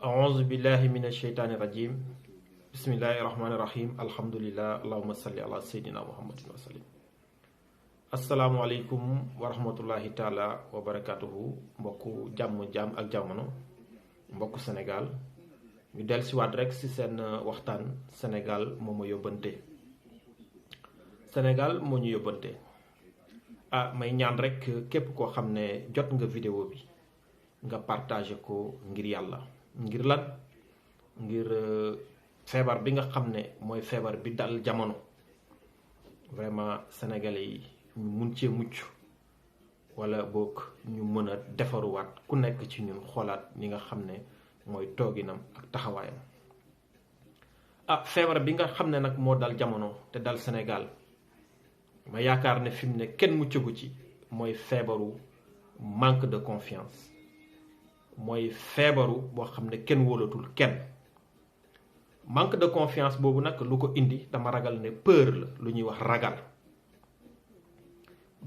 أعوذ بالله من الشيطان الرجيم بسم الله الرحمن الرحيم الحمد لله اللهم صل على سيدنا محمد وسلم asalaamaaleykum wa rahmatullahi taala wa barakatuhu mbokku jàmm ak jamono mbokku Sénégal ñu dellusiwaat rek ci seen waxtaan Sénégal moo ma yóbbante Sénégal moo ñu yóbbante may ñaan rek képp koo xam ne jot nga vidéo bi nga partagé ko ngir yàlla ngir lan ngir feebar bi nga xam ne mooy feebar bi dal jamono vraiment sénégalais yi ñu mun cee mucc wala boog ñu mën a defaruwaat ku nekk ci ñun xoolaat ni nga xam ne mooy tooginam ak taxawaayam. Feebar bi nga xam ne nag moo dal jamono te dal Sénégal ma yaakaar ne fi mu ne kenn muccagu ci mooy feebaru manque de confiance mooy feebaru boo xam ne kenn wóolatul kenn. Manque de confiance boobu nag lu ko indi dama ragal ne peur la lu ñuy wax ragal.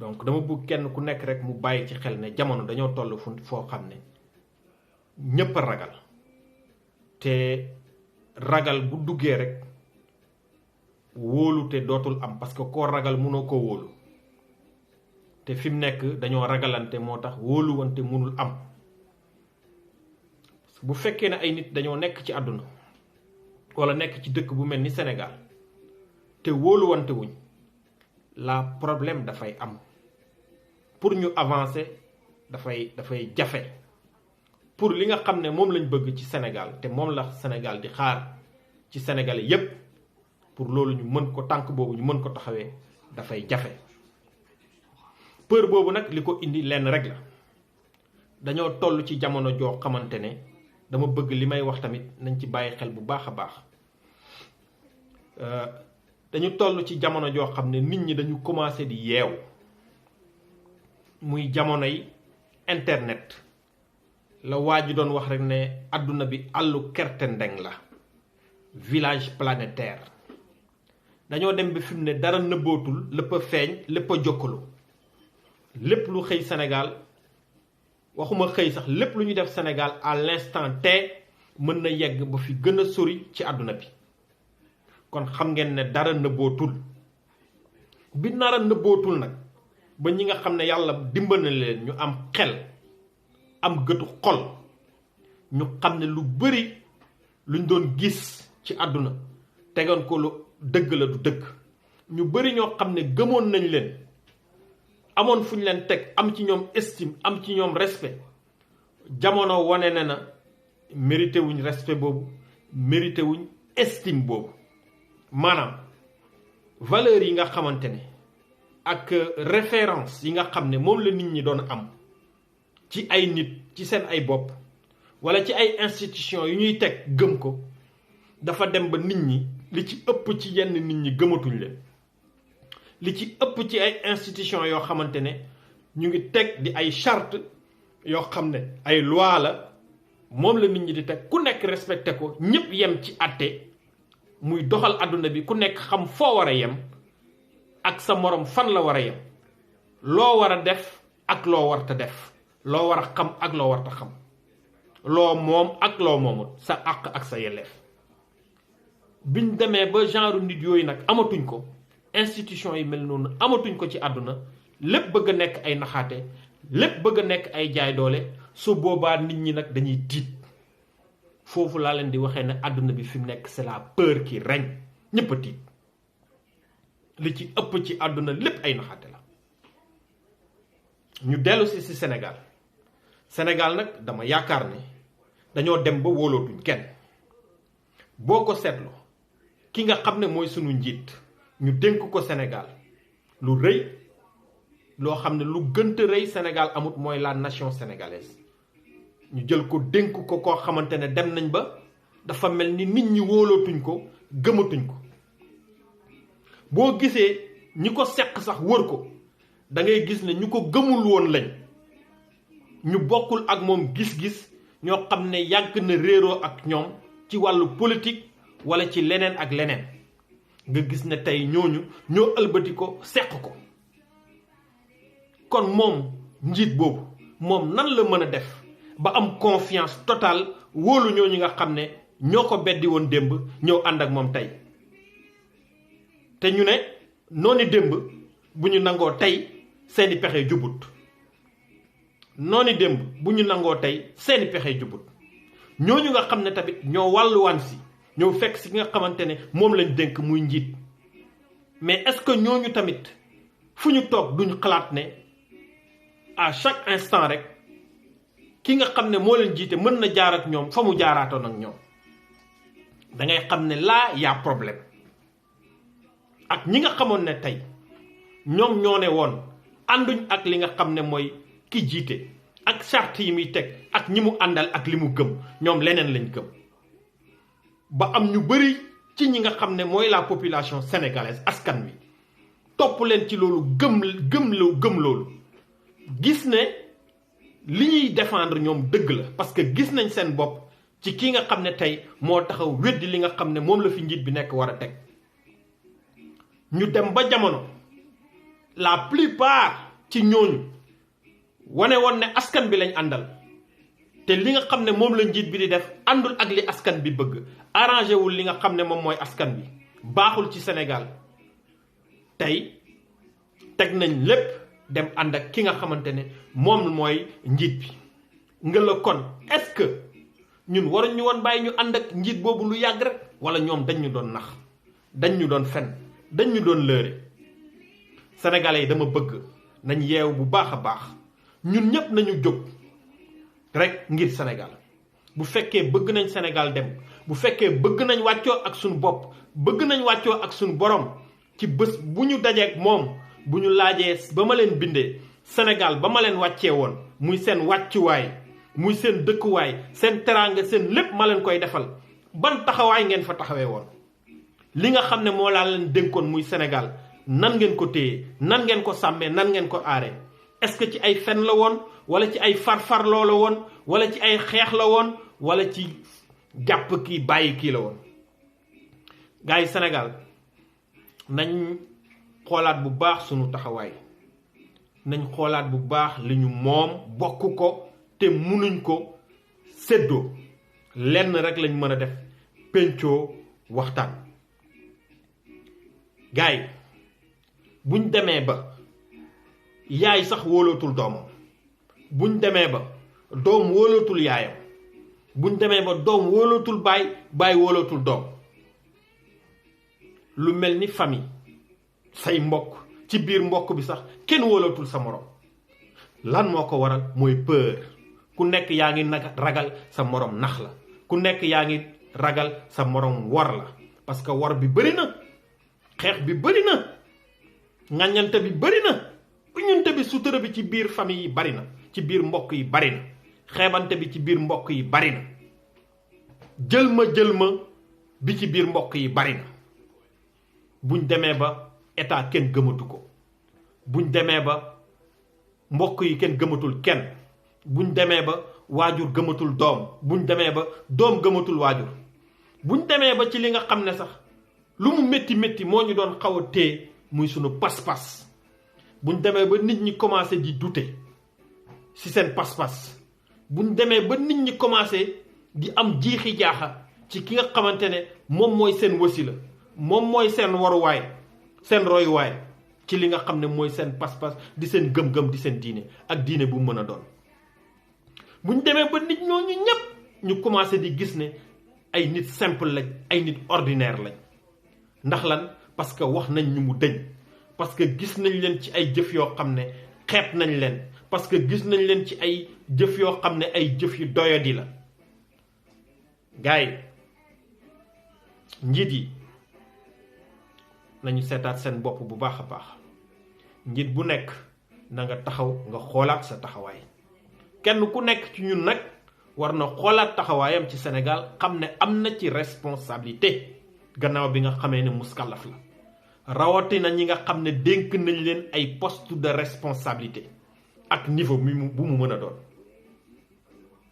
Donc dama bëgg kenn ku nekk rek mu bàyyi ci xel ne jamono dañoo toll foo xam ne ñépp a ragal te ragal bu duggee rek wóolu te dootul am parce que koo ragal mënoo koo wóolu te fi mu nekk dañoo ragalante moo tax wóoluwante mënul am bu fekkee ne ay nit dañoo nekk ci àdduna wala nekk ci dëkk bu mel ni Sénégal te wóoluwante wuñ la problème dafay am pour ñu avancer dafay jafe pour li nga xam ne moom lañ bëgg ci Sénégal te moom la Sénégal di xaar ci Sénégalais yépp pour loolu ñu mën ko tànk boobu ñu mën ko taxawee dafay jafe. Peur boobu nag li ko indi lenn rek la dañoo toll ci jamono joo xamante ne dama bëgg li may wax tamit nañ ci bàyyi xel bu baax a baax. Dañu toll ci jamono joo xam ne nit ñi dañu commencé di yeew muy jamonoy internet la waa ji doon wax rek ne àdduna bi àllu kertendeng la village planétaire dañoo dem ba fi mu ne dara nëbbootul lépp a feeñ lépp a jokkaloo lépp lu xëy Sénégal waxuma xëy sax lépp lu ñu def Sénégal à l'instant T mën na yegg ba fi gën a sori ci àdduna bi kon xam ngeen ne dara nëbbootul bi nara nëbbootul nag ba ñi nga xam ne yàlla dimbal na leen ñu am xel am gëtu xol ñu xam ne lu bari luñ doon gis ci àdduna tegoon ko lu dëgg la du dëgg ñu bari ñoo xam ne gëmoon nañ leen amoon fu ñu leen teg am ci ñoom estime am ci ñoom respect jamono wane na mérité wuñ respect boobu mérité wuñ estime boobu maanaam valeur yi nga xamante ne ak référence yi nga xam ne moom la nit ñi doon am ci ay nit ci seen ay bopp wala ci ay institution yu ñuy teg gëm ko dafa dem ba nit ñi li ci ëpp ci yenn nit ñi gëmatuñ leen li ci ëpp ci ay institution yoo xamante ne ñu ngi teg di ay charte yoo xam ne ay loi la moom la nit ñi di teg ku nekk respecté ko ñépp yem ci àtte muy doxal àdduna bi ku nekk xam foo war a yem ak sa morom fan la war a yem loo war a def ak loo warta def loo war a xam ak loo warta xam loo moom ak loo moomut sa àq ak sa yelleef biñ demee ba genre nit yooyu nag amatuñ ko institution yi mel noonu amatuñ ko ci àdduna lépp bëgg a nekk ay naxaate lépp bëgg a nekk ay jaay doole su boobaa nit ñi nag dañuy tiit foofu laa leen di waxee ne àdduna bi fi mu nekk c'est la peur qui règne ñëpp a tiit li ci ëpp ci àdduna lépp ay naxaate la ñu dellu si Sénégal Sénégal nag dama yaakaar ne dañoo dem ba wóolootuñ kenn boo ko seetloo ki nga xam ne mooy sunu njiit ñu dénk ko Sénégal lu rëy loo xam ne lu gënta rëy Sénégal amut mooy la nation sénégalaise ñu jël ko dénk ko koo xamante ne dem nañ ba dafa mel ni nit ñi wóolootuñ ko gëmatuñ ko boo gisee ñi ko seq sax wër ko da ngay gis ne ñu ko gëmul woon lañ ñu bokkul ak moom gis-gis ñoo xam ne yàgg na réeroo ak ñoom ci wàllu politique wala ci leneen ak leneen nga gis ne tey ñooñu ñoo ëlbati ko seq ko kon moom njiit boobu moom nan la mën a def ba am confiance totale wóolu ñooñu nga xam ne ñoo ko beddi woon démb ñëw ànd ak moom tey te ñu ne noonu démb bu ñu nangoo tey seeni pexe jubut noonu démb bu ñu nangoo tey seeni pexe jubut ñooñu nga xam ne tamit ñoo wàlluwaan si ñëw fekk si nga xamante ne moom lañ dénk muy njiit mais est-ce que ñooñu tamit fu ñu toog duñ xalaat ne à chaque instant rek ki nga xam ne moo leen jiite mën na jaar ak ñoom fa mu jaaraatoon ak ñoom da ngay xam ne là y a problème ak ñi nga xamoon ne tey ñoom ñoo ne woon ànduñ ak li nga xam ne mooy ki jiite ak charte yi muy teg ak ñi mu àndal ak li mu gëm ñoom leneen lañ gëm ba am ñu bëri ci ñi nga xam ne mooy la population sénégalaise askan wi topp leen ci loolu gëm loolu gis ne li ñuy défendre ñoom dëgg la parce que gis nañ seen bopp ci ki nga xam ne tey moo taxaw weddi li nga xam ne moom la fi njiit bi nekk war a teg ñu dem ba jamono la plupart ci ñooñu wane woon ne askan bi lañ àndal te li nga xam ne moom la njiit bi di def àndul ak li askan bi bëgg arrangé wul li nga xam ne moom mooy askan bi baaxul ci Sénégal tey teg nañ lépp dem ànd ak ki nga xamante ne moom mooy njiit bi nga la kon est-ce que ñun waruñu woon bàyyi ñu ànd ak njiit boobu lu yàgg rek wala ñoom dañ ñu doon nax dañ ñu doon fen dañ ñu doon lëre sénégalais yi dama bëgg nañ yeew bu baax a baax ñun ñëpp nañu jóg rek ngir Sénégal bu fekkee bëgg nañ Sénégal dem bu fekkee bëgg nañ wàccoo ak suñu bopp bëgg nañ wàccoo ak suñu borom ci bés bu ñu dajeek moom bu ñu laajee ba ma leen bindee Sénégal ba ma leen wàccee woon muy seen wàccuwaay muy seen dëkkuwaay seen teraanga seen lépp ma leen koy defal ban taxawaay ngeen fa taxawee woon li nga xam ne moo laa leen dénkoon muy Sénégal nan ngeen ko téye nan ngeen ko sàmmee nan ngeen ko aaree est-ce que ci ay fen la woon wala ci ay farfarloo la woon wala ci ay xeex la woon wala ci jàpp kii bàyyi kii la woon gars yi Sénégal nañ xoolaat bu baax sunu taxawaay nañ xoolaat bu baax li ñu moom bokk ko te munuñ ko séddoo lenn rek lañ mën a def pencoo waxtaan gars yi buñ demee ba yaay sax wóolootul doomam buñ demee ba doom wóolootul yaayam buñ demee ba doom wóolootul baay wóolootul doom lu mel ni famille say mbokk ci biir mbokk bi sax kenn wóolootul sa morom lan moo ko waral mooy peur ku nekk yaa ngi ragal sa morom nax la ku nekk yaa ngi ragal sa morom war la parce que war bi bëri na xeex bi bëri na ŋàññante bi bëri na uñante bi sutura bi ci biir famille yi bëri na ci biir mbokk yi bëri na xeebante bi ci biir mbokk yi bëri na jël ma bi ci biir mbokk yi bëri na buñ demee ba état kenn gëmatu ko buñ demee ba mbokk yi kenn gëmatul kenn buñ demee ba waajur gëmatul doom buñ demee ba doom gëmatul waajur buñ demee ba ci li nga xam ne sax lu mu métti moo ñu doon xaw a téye muy sunu pas-pas buñ demee ba nit ñi commencé di douter ci seen pas-pas buñ demee ba nit ñi commencé di am jiixi jaaxa ci ki nga xamante ne moom mooy seen wasila moom mooy seen waruwaay seen royuwaay ci li nga xam ne mooy seen pas-pas di seen gëm-gëm di seen diine ak diine bu mën a doon buñ demee ba nit ñooñu ñëpp ñu commencé di gis ne ay nit simple lañ ay nit ordinaire lañ ndax lan parce que wax nañ ñu mu dëñ parce que gis nañ leen ci ay jëf yoo xam ne xeeb nañ leen parce que gis nañ leen ci ay jëf yoo xam ne ay jëf yu doyadi la gars yi njiit yi nañu seetaat seen bopp bu baax a baax njiit bu nekk na nga taxaw nga xoolaat sa taxawaay kenn ku nekk ci ñun nag war na xoolaat taxawaayam ci Sénégal xam ne am na ci responsabilité gannaaw bi nga xamee ne muskalaf la rawatina ñi nga xam ne dénk nañ leen ay poste de responsabilité ak niveau bu mu mën a doon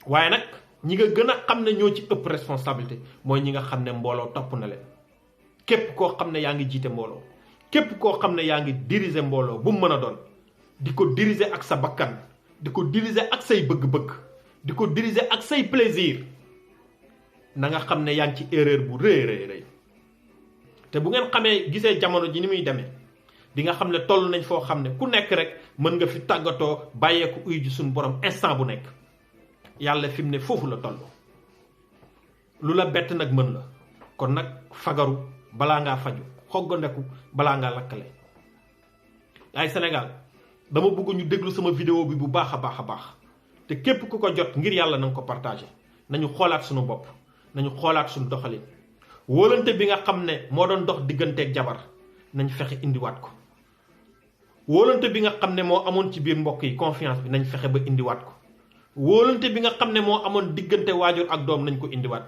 waaye nag ñi nga gën a xam ne ñoo ci ëpp responsabilité mooy ñi nga xam ne mbooloo topp na leen képp koo xam ne yaa ngi jiite mbooloo képp koo xam ne yaa ngi diriger mbooloo bu mu mën a doon di ko diriger ak sa bakkan di ko diriger ak say bëgg-bëgg di ko diriger ak say plaisir na nga xam ne yaa ngi ci erreur bu rëy te bu ngeen xamee gisee jamono ji ni muy demee di nga xam ne toll nañ foo xam ne ku nekk rek mën nga fi tàggatoo bàyyeeku uy ji suñu borom instant bu nekk yàlla fi mu ne foofu la toll lu la bett nag mën la kon nag fagaru balaa ngaa faju xoggandeku balaa ngaa lakkale ay Sénégal dama bëgg ñu déglu sama vidéo bi bu baax a baax te képp ku ko jot ngir yàlla na nga ko partagé nañu xoolaat suñu bopp nañu xoolaat suñu doxalin wóolante bi nga xam ne moo doon dox digganteeg jabar nañ fexe indiwaat ko wóolante bi nga xam ne moo amoon ci biir mbokk yi confiance bi nañ fexe ba indiwaat ko wóolante bi nga xam ne moo amoon diggante waajur ak doom nañ ko indiwaat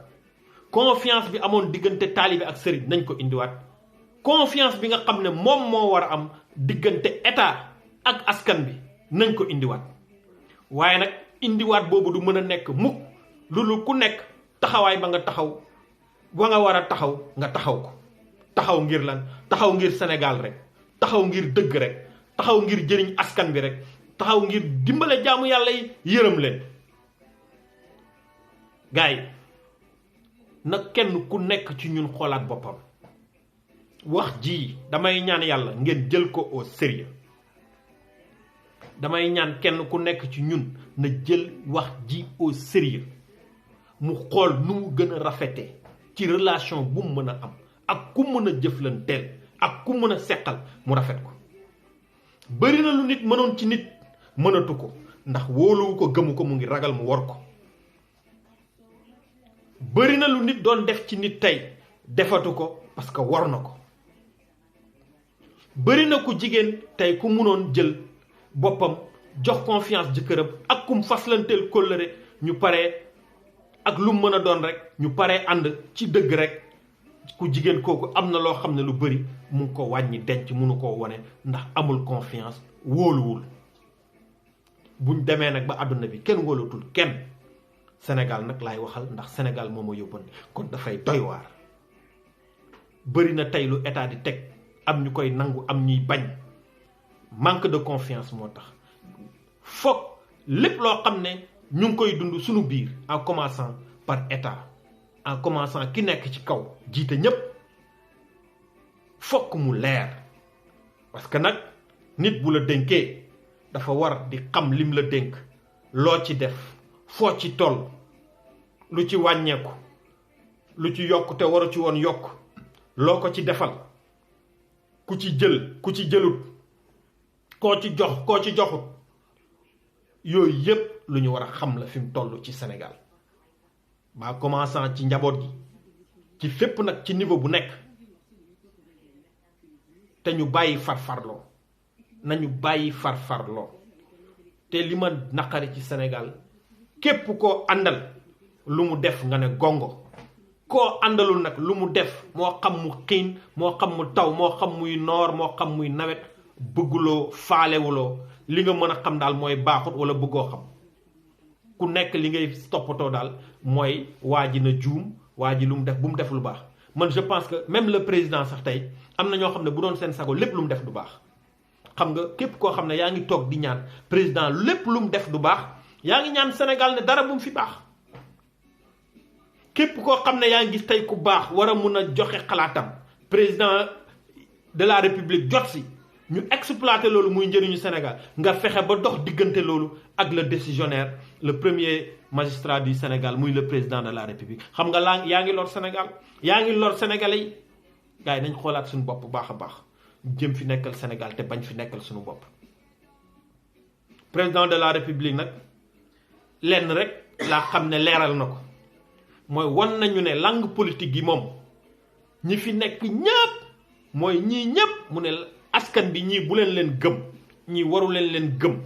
confiance bi amoon diggante taalibe ak sëriñ nañ ko indiwaat confiance bi nga xam ne moom moo war a am diggante état ak askan bi nañ ko indiwaat waaye nag indiwaat boobu du mën a nekk mukk loolu ku nekk taxawaay ba nga taxaw ba nga war a taxaw nga taxaw ko taxaw ngir lan taxaw ngir Sénégal rek taxaw ngir dëgg rek taxaw ngir jëriñ askan bi rek taxaw ngir dimbale jaamu yàlla yi yërëm leen gaay yi nag kenn ku nekk ci ñun xoolaat boppam wax ji damay ñaan yàlla ngeen jël ko au sérieux damay ñaan kenn ku nekk ci ñun na jël wax ji au sérieux mu xool nu mu gën a rafetee ci relation bu mu mën a am ak ku mën a jëflanteel ak ku mën a seqal mu rafet ko bari na lu nit mënoon ci nit mënatu ko ndax wóoluwu ko gëmu ko mu ngi ragal mu war ko bari na lu nit doon def ci nit tey defatu ko parce que war na ko bari na ku jigéen tey ku mënoon jël boppam jox confiance jëkkëram ak kum faslanteel kóllëre ñu paree ak lu mën a doon rek ñu paree ànd ci dëgg rek ku jigéen kooku am na loo xam ne lu bari mu ngi ko wàññi denc mënu koo wone ndax amul confiance wóoluwul buñ demee nag ba àdduna bi kenn wóolatul kenn Sénégal nag laay waxal ndax Sénégal moo ma yóbban kon dafay doy waar bari na tey lu état di teg am ñu koy nangu am ñuy bañ manque de confiance moo tax foog lépp loo xam ne ñu ngi koy dund suñu biir en commençant par état en commençant ki nekk ci kaw jiite ñépp fokk mu leer parce que nag nit bu la dénkee dafa war di xam lim la dénk loo ci def foo ci toll lu ci wàññeeku lu ci yokk te waru ci woon yokk loo ko ci defal ku ci jël ku ci jëlut koo ci jox koo ci joxut yooyu yépp lu ñu war a xam la fi mu toll ci Sénégal ba commençant ci njaboot gi ci fépp nag ci niveau bu nekk te ñu bàyyi farfarloo nañu bàyyi farfarloo te li ma naqari ci Sénégal képp koo àndal lu mu def nga ne gongo koo àndalul nag lu mu def moo xam mu xiin moo xam mu taw moo xam muy noor moo xam muy nawet bëgguloo faalewuloo li nga mën a xam daal mooy baaxut wala bëggoo xam ku nekk li ngay toppatoo daal mooy waa ji na juum waa ji lu mu def bu mu def lu baax man je pense que même le président sax tey am na ñoo xam ne bu doon seen sago lépp lu mu def du baax xam nga képp koo xam ne yaa ngi toog di ñaan président lépp lu mu def du baax yaa ngi ñaan Sénégal ne dara bu mu fi baax képp koo xam ne yaa ngi gis tey ku baax war a mun a joxe xalaatam président de la république jot si ñu exploité loolu muy njëriñu Sénégal nga fexe ba dox diggante loolu ak le décisionnaire le premier magistrat du Sénégal muy le président de la république xam nga laa yaa ngi lor Sénégal yaa ngi lor sénégalais yi gars yi nañ xoolaat suñu bopp bu baax a baax jëm fi nekkal Sénégal te bañ fi nekkal suñu bopp président de la république nag lenn rek laa xam ne leeral na ko mooy wan nañu ne langue politique yi moom ñi fi nekk ñëpp mooy ñii ñëpp mu ne askan bi ñii bu leen gëm ñii waru leen gëm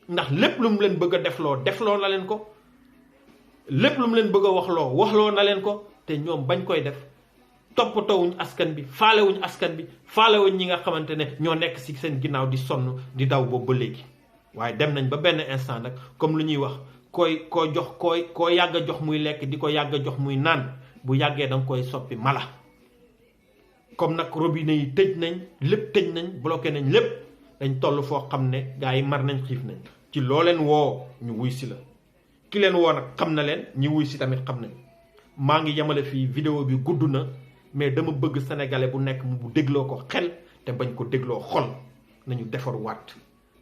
ndax lépp lu mu leen bëgg a defloo na leen ko lépp lu mu leen bëgg a waxloo na leen ko te ñoom bañ koy def toppatoowuñ askan bi faalewuñ ñi nga xamante ne ñoo nekk ci seen ginnaaw di sonn di daw boobu ba léegi waaye dem nañ ba benn instant nag comme lu ñuy wax koo yàgg a jox muy lekk di ko yàgg a jox muy naan bu yàggee danga koy soppi mala comme nag robinet yi tëj nañ lépp tëj nañ bloqué nañ lépp dañ toll foo xam ne gars yi mar nañ xiif nañ ci loo leen woo ñu wuy si la ki leen woo nag xam na leen ñi wuy si tamit xam nañ maa ngi yemale fii vidéo bi gudd na mais dama bëgg sénégalais bu nekk mu dégloo ko xel te bañ ko dégloo xol nañu defarwaat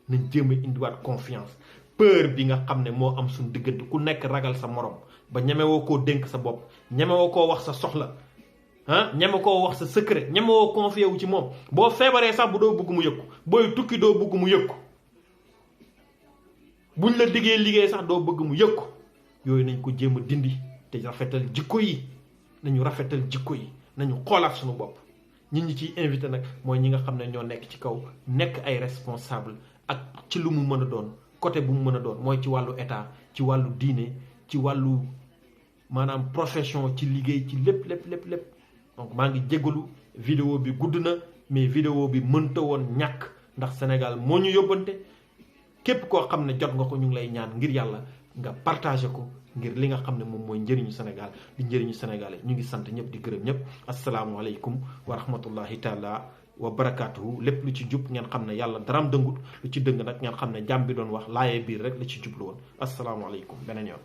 nañ jéem a indiwaat confiance peur bi nga xam ne moo am suñu diggante ku nekk ragal sa morom ba ñemewoo koo dénk sa bopp ñemewoo koo wax sa soxla ñeme koo wax sa secret ñemewoo confié wu ci moom boo feebaree sax bu doo bëgg mu yëg ko booy tukki doo bëgg mu yëg ko buñ la diggee liggéey sax doo bëgg mu yëg ko yooyu nañ ko jéem a dindi te rafetal jikko yi nañu rafetal jikko yi nañu xoolaat suñu bopp ñi ciy invité nag mooy ñi nga xam ne ñoo nekk ci kaw nekk ay responsable ak ci lu mu mën a doon côté bu mu mën a doon mooy ci wàllu état ci wàllu diine ci wàllu maanaam profession ci liggéey ci lépp donc maa ngi jégalu vidéo bi gudd na mais vidéo bi mënta woon ñàkk ndax Sénégal moo ñu yóbbante képp koo xam ne jot nga ko ñu ngi lay ñaan ngir yàlla nga partagé ko ngir li nga xam ne moom mooy njëriñu Sénégal di njëriñu sénégalais ñu ngi sant ñëpp di gërëm ñëpp asalaamualeykum wa rahmatullahi taala wa barakaatuhu lépp lu ci jub ngeen xam ne yàlla daram dëngut lu ci dëng nag ngeen xam ne jàmm bi doon wax laayee biir rek la ci jublu woon asalaamualeykum beneen yoon